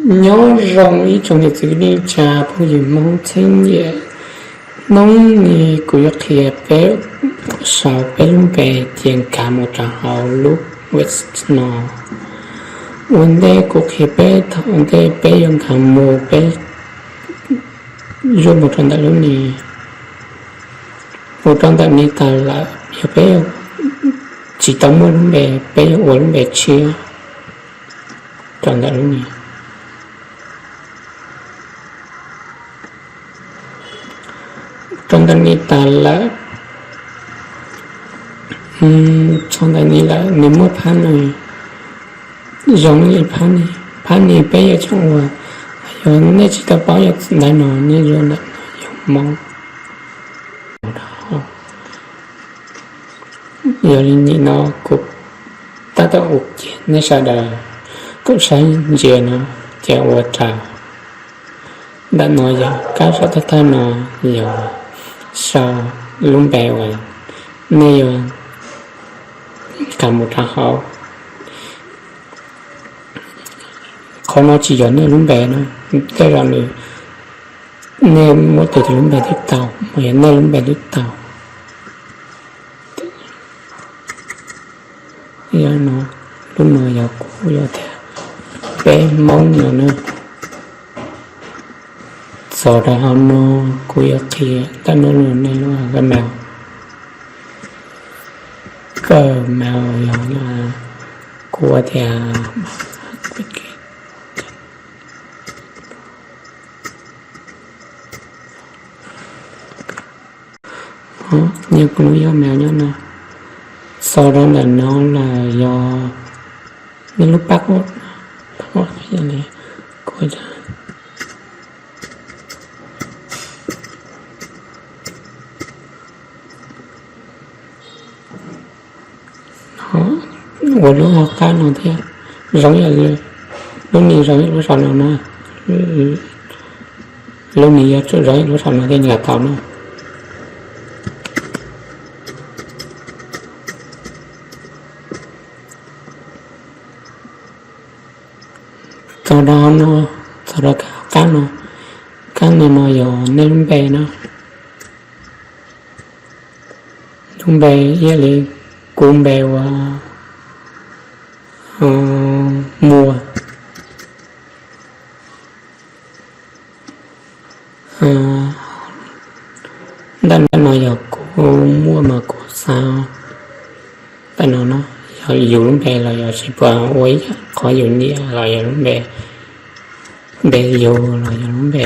Nyob zoo ib tsoom niam txiv kwv tij neej tsa phooj ywg Hmoob txheeb nyiam. Hnub no kuv yuav qhia peb sau peb lub npe ces nkag mus rau hauv lub web no. Ua ntej kuv qhia peb, thaum ntej peb yuav nkag mus, peb zuaj mus rau ntawm lub ni, mus rau ntawm ni tag lawm, yog peb tsis tau muaj lub npe, peb yuav ua lub npe tshiab rau ntawm lub ni. Rau ntawm ni tas lawm, txog ntawm ni lawm, nws muaj phab no, zoo li phab ni, phab ni peb yuav tsum ua. Yog nej tsis tau paub yog ntawm no, nej yuav ntawm no yog Hmoob. Yog li nim no kuv tab tom ua kiag nej sawv daws kom saib ntsia no, ces ua raws. Ntawm no yog kab saum thawj thawj no yog sau lub npe uas nej yuav nkag mus rau hauv. Qhov no tsis yog nej lub npe na, tej zaum nws, nej muab tus twg lub npe twb tau, mas yog nej lub npe twb tau. Yog no, lub no yog kuv yog tias peb Hmoob no na. Txog rau hauv no kuv yuav qhia ntawm no los nej lub Gmail, Gmail yog kuv tias nyob kuv lub Gmail nyob no. Txog rau ntawm no lawm yog nej lub password, password yog li kuv ua lub hauv qab no thiab, zoo ib yam li lub ni zoo ib lub saum no na. Lub ni yuav tsum zoo ib lub saum no thiaj nkag tau na. Txog rau no, txog rau kab hauv qab no, kab no no yog nej lub npe na. Lub npe ib yam li kuv npe ua Muas. Ntawm no yog kuv muaj mas kuv xav ntawm no no, yog yus lub npe los yog tsis pom ua ib yam qhov yus nyiam los yog lub npe, npe yus los yog lub npe,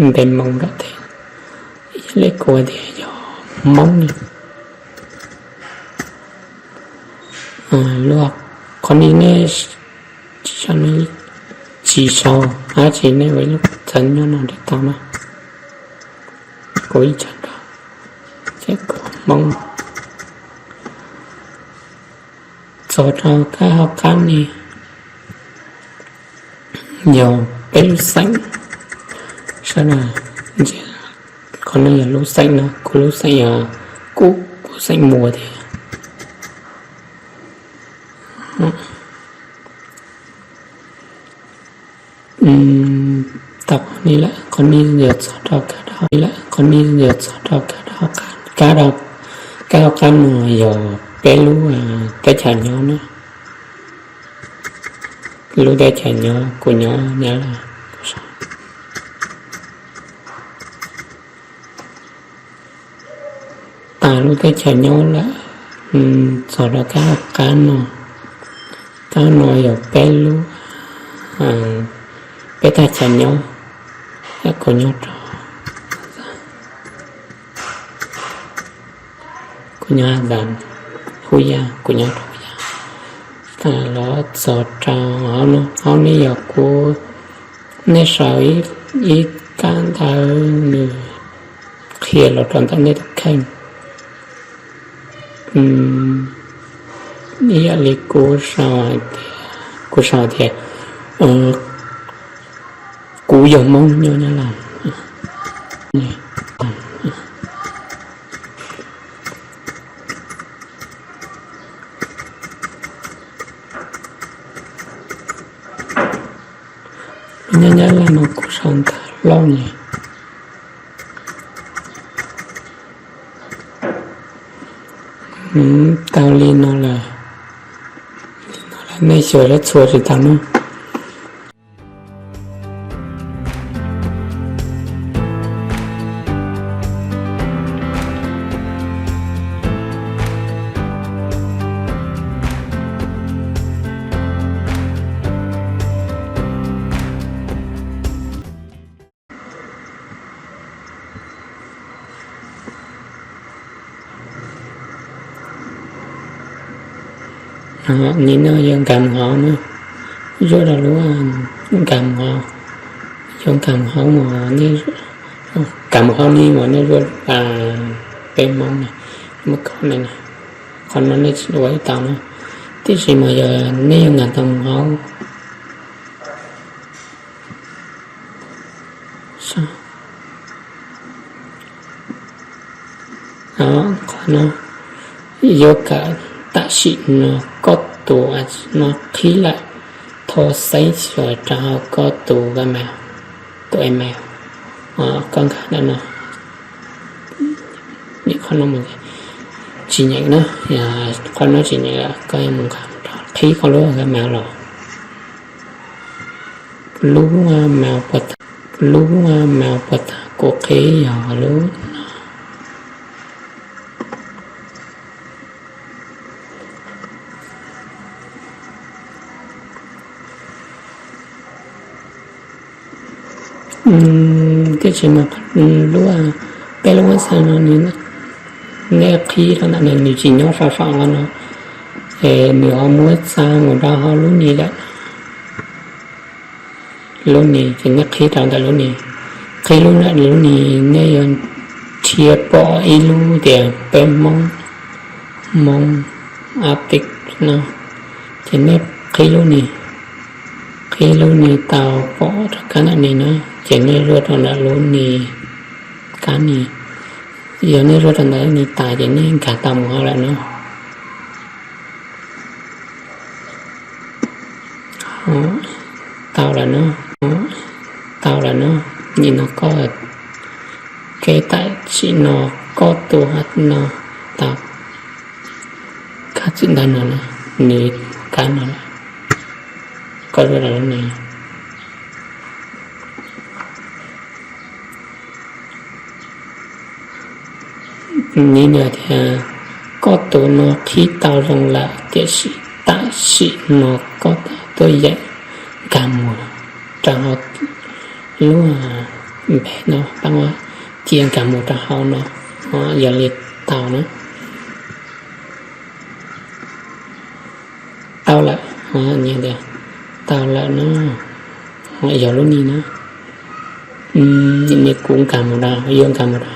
npe Hmoob nram teb, ib yam li kuv tias yog Hmoob li. Luag qhov ni nej tsis sau, tsis sau dab tsi, nej ua ib lub txawv nyob no thiaj tau na. Kuv ib tsam nrog, ces kuv Hmoob. Txog rau kab hauv qab ni yog peb lub xeem, sawv daws ntsia, qhov no yog lub xeem no, kuv lub xeem yog, kuv, kuv xeem Muas thiab. Tau qhov ni lawm, qhov ni yog txog rau kab hauv, qhov ni yog txog rau kab hauv qab, kab hauv qab no yog peb lub teb chaws nyob na. Lub teb chaws nyob, kuv nyob Nyab Laj. Tas lub teb chaws nyob lawm, txog rau kab hauv qab no, kab no yog peb lub, peb teb chaws nyob, kuv nyob rau, kuv nyob Has Zas, Hub Yaj, kuv nyob rau Hub Yaj. Tas los txog rau hauv no, hauv no yog kuv, nej sau ib kab ntawv nws qhia los rau ntawm nej tus kheej. Ib yam li kuv sau hais tias, kuv sau tias, kuv yog Hmoob nyob Nyab Laj. Nyob nyob laj no kuv sau ntawv lauj ne. Tau li no lawm, nej xyuas txhua tsis tau no. Nim no yog nkag mus hauv na, zuaj rau lub nkag mus hauv, yog nkag mus hauv, nkag mus hauv ni uas nej zuaj peb Hmoob na, muab kov na, qhov no nej tsis ua ib tau na, tiam sis mas yog nej yuav nkag tau mus hauv. Qhov no yuav kawm tam sim no koj tus no qhib lawm, thov xeeb xyuas rau hauv koj tus Gmail, tus email, koj nkag ntawm no. Qhov no tsis nyeem na, qhov no tsis nyeem, koj yuav mus nkag rau qhib koj lub Gmail los. Lub Gmail puas tag, lub Gmail puas tag kuv qhib yog lub no. Tiam sis mas lub, peb lub WhatsApp no nws, nej qhib rau ntawm no nws tsis nyob saum saum no, es nws ho muab tsa mus rau hauv lub ni lawm. Lub ni ces nej qhib rau ntawm lub ni, qhib lub ntawm lub ni, nej yuav dhia pom ib lub tias peb Hmoob, Hmoob Arctic no, ces nej qhib lub ni, qhib lub ni tau pom rov qab ntawm ni na, ces nej zuaj rau ntawm lub ni, kab ni. Yog nej zuaj rau ntawm lub ni tas ces nej nkag tau mus hauv lawm na. Tau lawm na, tau lawm na. Nim no koj, kev tam sim no koj tus no tau, kab txim ntawv no na, nws kab no lawm, koj zuaj rau lub no. Nim no tias koj tus no qhib tau zoo lawm tiam sis tam sim no koj tau tuaj yeem nkag mus rau hauv lub npe no, pab cia nkag mus rau hauv no, yog li tau na. Tau lawm, tau lawm na, yog lub ni na. Nim no kuv nkag mus rau, yuav nkag mus rau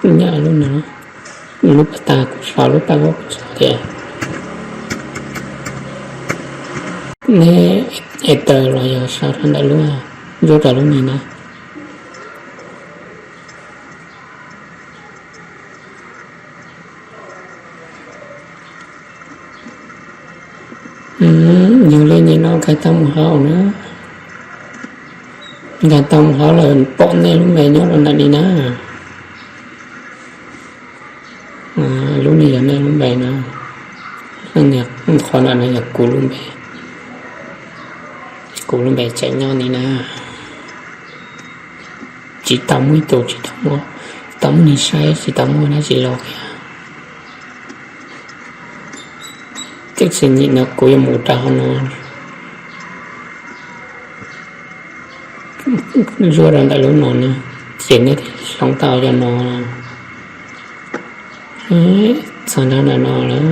nyob lub no, lub pas tas kuv sau, lub pas vuab kuv sau tias, neb enter los yog sau rau ntawm lub, zuaj rau lub ni na. Yog li nim no nkag tau mus hauv na, nkag tau mus hauv lawm pom nej lub npe nyob rau ntawm ni na. Lub ni yog nej lub npe na, qhov no no yog kuv lub npe, kuv lub npe tseem nyob ni na. Tsis tau muaj ib tug, tsis tau muaj, tsis tau muaj neeg saib, tsis tau muaj dab tsi los kiag. Tiam sis nim no kuv yuav mus rau hauv no, zuaj rau ntawm lub no na, ces nej thiaj hloov tau cov no. Txog rau ntawm no lawm,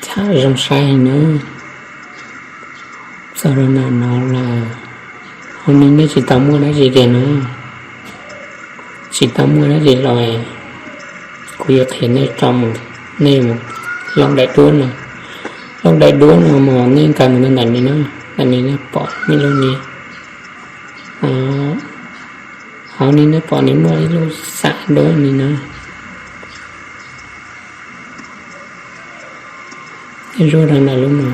txhaj zoo saib na. Txog rau ntawm no lawm, hauv no nej tsis tau muaj dab tsi kiag na, tsis tau muaj dab tsi los, kuv yuav qhia nej tso mus, nej mus looj daim duab no, looj daim duab no mus nej nkag mus rau ntawm ni na, ntawm ni nej pom nej lub ni. Hauv ni nej pom nws muaj ib lub xam duab ni na. Zuaj rau ntawm lub no.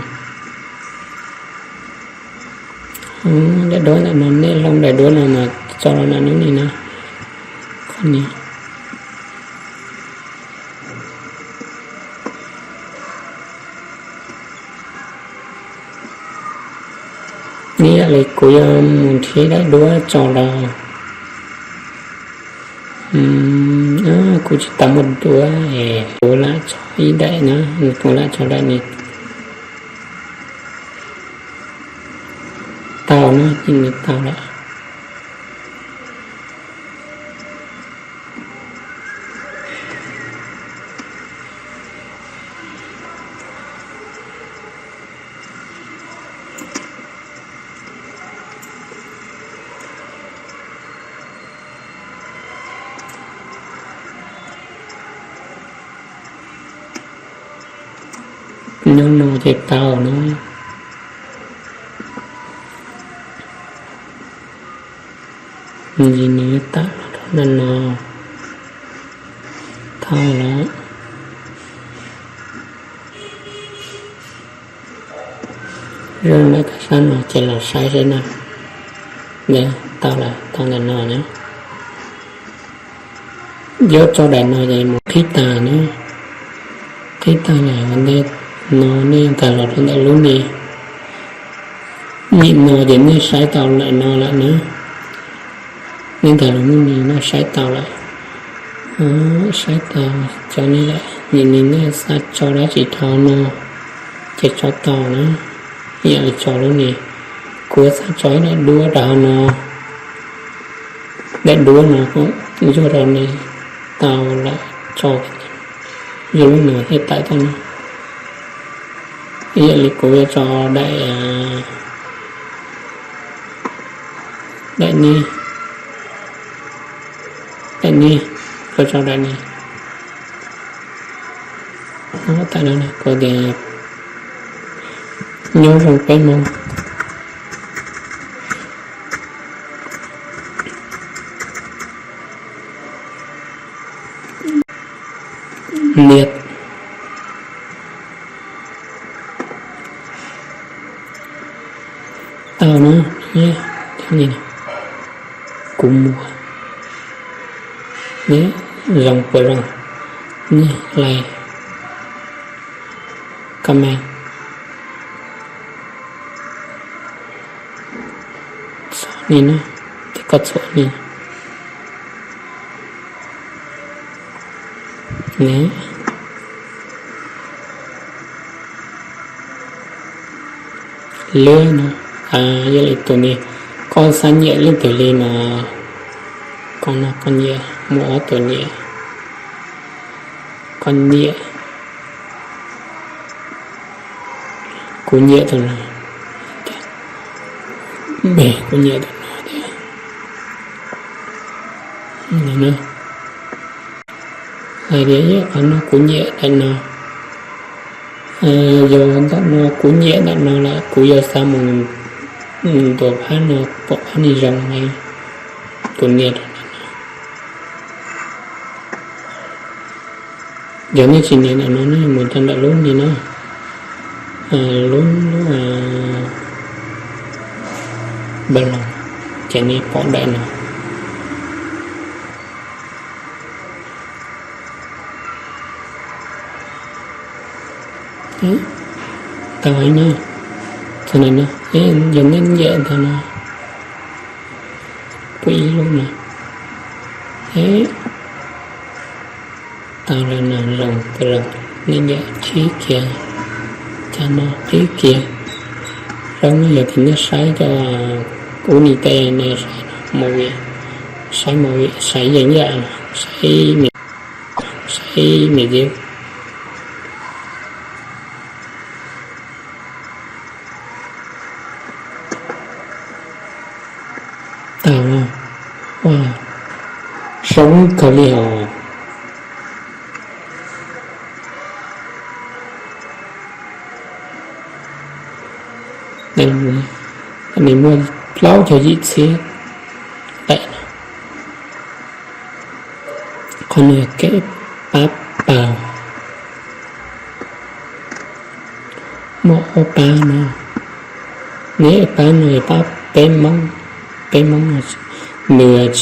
Daim duab ntawm no, nej hloov daim duab no mas tso rau ntawm lub ni na. Qhov ni. Ib yam li kuv yuav mus nrhiav daim duab tso rau. Kuv tsis tau muaj duab es kuv lam tso ib daim na, kuv lam tso daim ni. Tau na, nws tau lawm. Nyob no ces tau na. Nws tawm los rau ntawm no. Tau lawm. Zoo lawm, koj sab no ces los saib seb na. Tau lawm, tau ntawm no na. Yuav tso daim no ces mus qhib tag na. Qhib tag lawm ua ntej no nej nkag los rau ntawm lub ni. Nim no ces nej saib tau lawm no lawm na. Nej nkag los lub ni nej saib tau lawm. Saib tau cov ni lawm, nim no nej xav tso dab tsi rau no ces tso tau na. Ib yam li tso lub ni, kuv xav tso ib daim duab rau hauv no. Daim duab no kuj zuaj rau ni, tau lawm, tso, zuaj lub no thiaj tawm tau na. Ib yam li kuv yuav tso daim, daim ni, daim ni, kuv tso daim ni. Tawm no kuv tias nyob zoo peb Hmoob. Nias tau na, kuv muag, zoo puas zoo, nias like, comment. Txhom ni na, ces koj txhom ni. Lwb no, yog li tus ni, koj xav nyiam leej twg li no, koj no koj nyiam, muaj ob tug nyiam, koj nyiam, kuv nyiam tus no, kuv nyiam tus no thiab. Hais tias qhov no kuv nyiam daim no, yog ntawm no kuv nyiam ntawm no lawm kuv yuav xav mus ntuas phab no pom phab ni zoo, kuv nias rau ntawm no. Yog nej tsis nias ntawm no nej mus rau ntawm lub ni na, lub, lub npam loos, ces nej pom daim no. Tau heev na, txog ntawm no, yog nej nyiam ntawm no, pub ib lub no, tau lawm no, zoo kawg, nej nyiam qhib kiag, cas no qhib kiag, zoo yog tias nej saib cov ub ni tej nej saib movie, saib movie, saib yeeb yam, saib, saib me yeeb. Tau, ua, zoo kawg li os. Nws muaj plaub caug yim txhiab daim no. Qhov no kev pab pawg. Muaj ob pab no, neb pab no yog pab peb Hmoob, peb Hmoob no, nws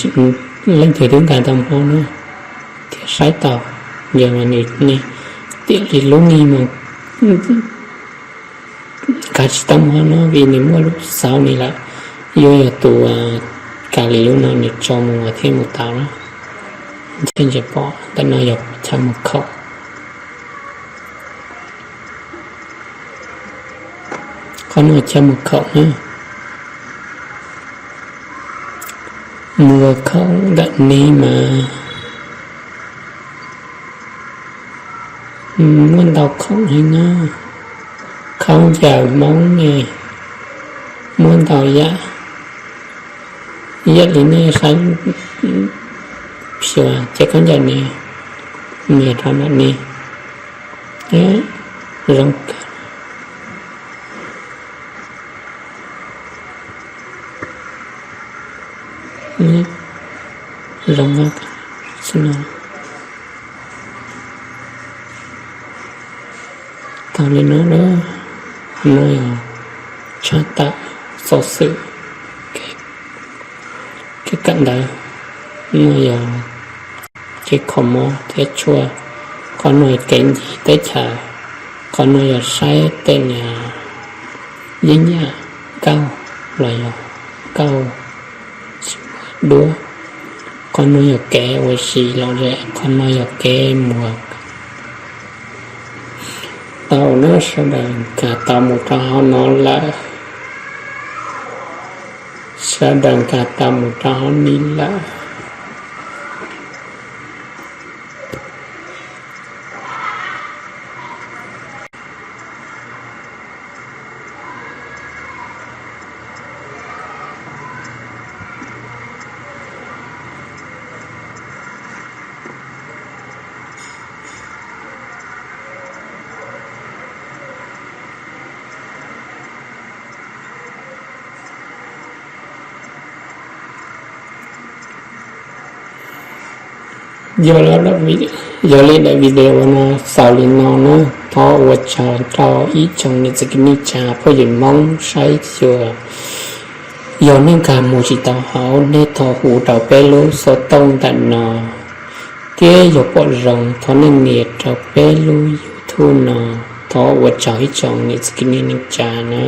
leej twg twb nkag tau Hmoob na, thiab saib tau, yog mas nws ne, tiam li lub ni mas nkag tsis tau Hmoob no vim nws muaj lub xauv ni lawm, yuav yog tus Kav Lis lub no nws tso mus thiaj mus tau na. Ntshe ntses pom ntawm no yog chav mus khaum. Qhov no chav mus khaum na. Mus khaum ntawm ne mas muaj ntau khoom heev na. Khaub ncaws Hmoob ne, muaj ntau yam. Yam li nej saib, xyuas ces khaub ncaws ne, nias rau ntawm ne, zoo kawg. Zoo no, tau li no na. No yog tshaj tawm xov xwm kev kawm ntawv, no yog kev kho mob thiab tshuaj, qhov no yog kev ncig teb chaws, qhov no yog saib tej niag yeeb yam nkauj los yog nkauj duab, qhov no yog kev ua si los yog qhov no yog kev muag. Tau na, sawv daws nkag tau mus rau hauv no lawm, sawv daws nkag tau mus rau hauv ni lawm. Yog li daim video no xaus li no na, thov ua tsaug rau ib tsoom niam txiv kwv tij neej tsa phooj ywg Hmoob saib xyuas. Yog nej nkag mus tsis tau hauv, nej thov hu rau peb lub xov tooj ntawm no, thiab yog pom zoo thov nej nias rau peb lub YouTube no. Thov ua tsaug ib tsoom niam txiv kwv tij neej tsa na.